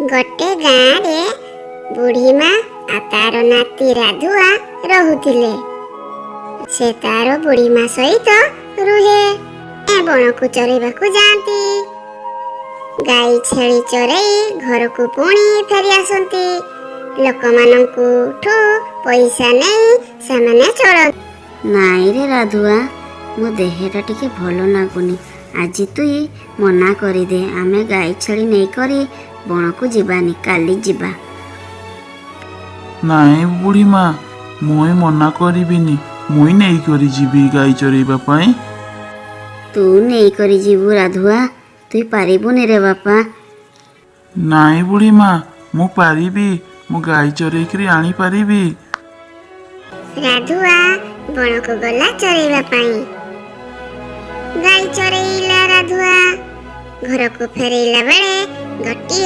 ଗୋଟେ ଗାଁରେ ବୁଢ଼ୀ ମା ଆଉ ତାର ନାତି ରାଧୁଆ ରହୁଥିଲେ। ସେ ତାର ବୁଢ଼ୀ ମା ସହିତ ରୁହେ। ଏ ବଣକୁ ଚରେଇବାକୁ ଯାଆନ୍ତି। ଗାଈ ଛେଳି ଚରେଇ ଘରକୁ ପୁଣି ଫେରି ଆସନ୍ତି। ଲୋକମାନଙ୍କଠୁ ପଇସା ନେଇ ସେମାନେ ଚଳନ୍ତି। ନାଇଁରେ ରାଧୁଆ, ମୋ ଦେହଟା ଟିକେ ଭଲ ଲାଗୁନି। ଆଜି ତୁଇ ମନା କରିଦେ, ଆମେ ଗାଈ ଛେଳି ନେଇକରି ବଣକୁ ଯିବାନି, କାଲି ଯିବା। ନାଇଁ ବୁଢ଼ୀ ମା, ମୁଇଁ ମନା କରିବିନି। ମୁଇଁ ନେଇକରି ଯିବି ଗାଈ ଚରେଇବା ପାଇଁ। ତୁ ନେଇକରି ଯିବୁ ରାଧୁଆ? ତୁଇ ପାରିବୁନି ରେ ବାପା। ନାଇଁ ବୁଢ଼ୀ ମା, ମୁଁ ପାରିବି। ମୁଁ ଗାଈ ଚରେଇକିରି ଆଣିପାରିବି। ରାଧୁଆ ବଣକୁ ଗଲା ଚରେଇବା ପାଇଁ। ଗାଈ ଚରେଇଲା ରାଧୁଆ। ଘରକୁ ଫେରିଲା ବେଳେ ଗୋଟିଏ